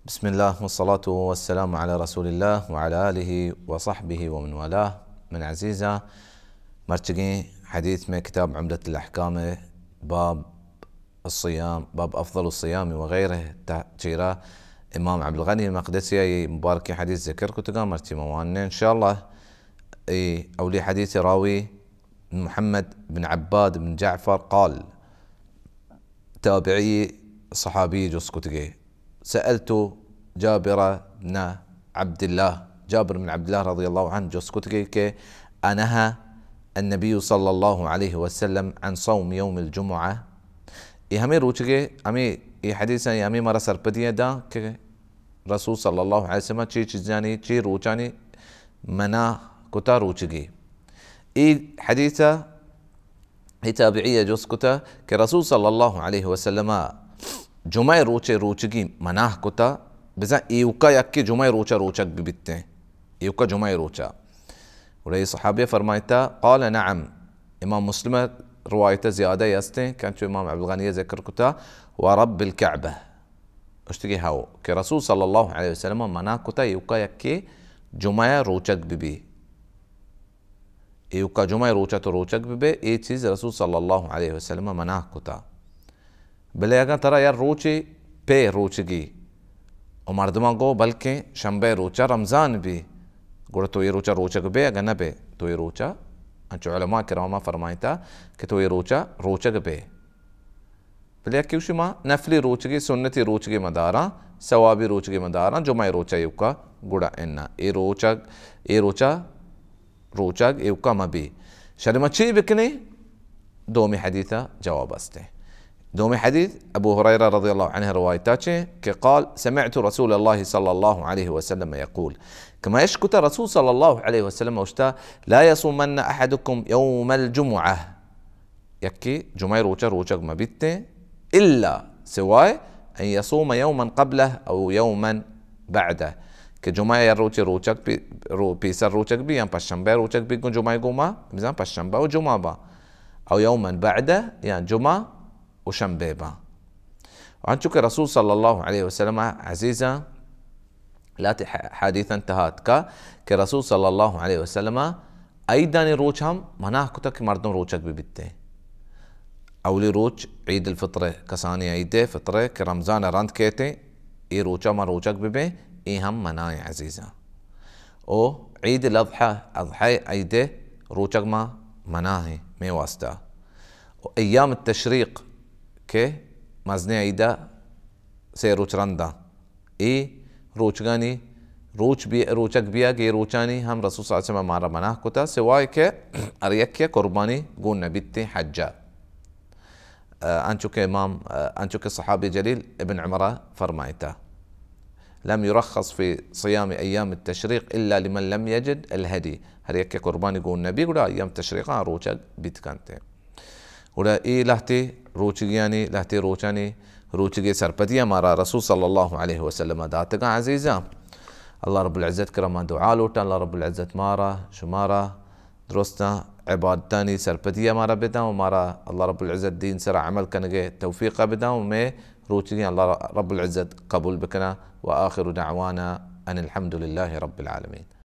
بسم الله والصلاة والسلام على رسول الله وعلى آله وصحبه ومن والاه. من عزیزاں، مرچگیں حدیث میں کتاب عمدۃ الاحکام باب الصیام، باب افضل الصیام وغیرہ تہ چیرا امام عبدالغنی مقدسی ء مبارکیں حدیث ذکر کتگاں، مرچی ما وانیں انشاءاللہ۔ اے اولی حدیث راوی محمد بن عباد بن جعفر قال، تابعی صحابی جست کتگے، سألت جابر بن عبداللہ، جابر بن عبداللہ رضی اللہ عنہ جست کتگے کہ انہا النبی صلی اللہ علیہ وسلم عن صوم یوم الجمعہ، اے ہمیں روچگے، ہمیں اے حدیث ہیں، ہمیں مارا سرپدی ہیں داں کہ رسول صلی اللہ علیہ وسلم چی چیزانی، چی روچانی منع کتا روچگی۔ اے حدیث ء اے تابعی ء جست کتا کہ رسول صلی اللہ علیہ وسلم ء جمعہ روچے روچگی منع کتا، بزاں ایوکا یکے جمعہ روچا روچگ بہ بیتیں، ایوکا جمعہ روچا۔ گڑا اے صحابی فرمائتا، قال نعم، امام مسلم ء روایت زیادہ ہستیں کہ انچو امام عبدالغنی ذکر کتا، ورب الکعبہ، گوشتگی ہو کہ رسول صلی اللہ علیہ وسلم منع کتا ایوکا یکے جمعہ روچگ بہ بی۔ ایوکا جمعہ روچا تو روچگ بہ بے، اے چیز رسول صلی اللہ علیہ وسلم منع کتا۔ بلے اگاں ترا یا روچے پہ روچگی و مردماں گو بلکیں شنبہ روچا رمضان بی، گڑا تو اے روچا روچگ بے، اگاں نہ بے تو اے روچا، انچو علماء کرام فرمائتا کہ تو اے روچا روچگ بے۔ بلے یکے گوشی ما نفلی روچگے، سنتی روچگے مداراں، ثوابی روچگے مداراں، جمعہ روچا ایوکا گڑا انا۔ اے روچگ، اے روچا، روچگ ایوکا مبی۔ شر ما چی بکنیں؟ دومی حدیثا جواب استے۔ دومی حدیث ابو ہریرہ رضی اللہ عنہ روایتا چے کہ قال سمعت رسول اللہ صلی اللہ علیہ وسلم یقول، کہ ما اشکتا رسول صلی اللہ علیہ وسلم اشتا، لا یصومن احدکم یوم الجمعہ، یکے جمعہ روچا روچگ مہ بیتیں، الا، سوائے، ان یصوم یوما قبلہ او یوما بعدہ، کہ جمعہ یا روچے روچگ پی-، رو-، پیسر روچگ بی یا پشنبہ روچگ بی گوں جمعہ گوما، بزاں پشنبہ و جمعہ با، او یوما بعدہ یا جمعہ و شنبہ با۔ انچو کہ رسول صلی اللہ علیہ وسلم عزیزاں لہتے ح-، حدیثاں تہا اتکا کہ رسول صلی اللہ علیہ وسلم عیدانی روچ ہم منع کتا کہ مردم روچگ بہ بیتیں۔ اولی روچ عید الفطر، کسانی عید فطر کہ رمضان رند کیتیں، اے روچا ما روچگ بہ بیں، اے ہم منع ایں عزیزاں۔ او عید الاضحی، اضحی عید روچگ ما منع ایں مے واسطہ۔ و ایام التشریق کہ مزنیں عیدا سے روچ رنداں، اے روچگانی روچ بی-، روچگ بیگ اے روچانی ہم رسول صلی اللہ علیہ وسلم مارا منع کتا، سوائے کہ ہر یکے قربانی گون نبیتیں حجا۔ آ، انچو کہ امام، آ، انچو کہ صحابی جلیل ابن عمر فرمائتا، لم يرخص في صيام أيام التشريق إلا لمن لم يجد الهدي، ہر یکے قربانی گون نبی گڑا ایام تشریقاں روچگ بیت کنتے۔ گڑا اے لہتے روچگیانی، لہتے روچانی روچگے سرپدی مارا رسول صلی اللہ علیہ وسلم داتگاں عزیزاں۔ اللہ رب العزت کرا ما دعا لوٹاں، اللہ رب العزت مارا، شمارا درستاں عبادتانی سرپدی مارا بداں و مارا اللہ رب العزت دین سرا عمل کنگے توفیق بداں و مے روچگی اللہ رب العزت قبول بکنا۔ و آخر دعوانا ان الحمد للہ رب العالمین۔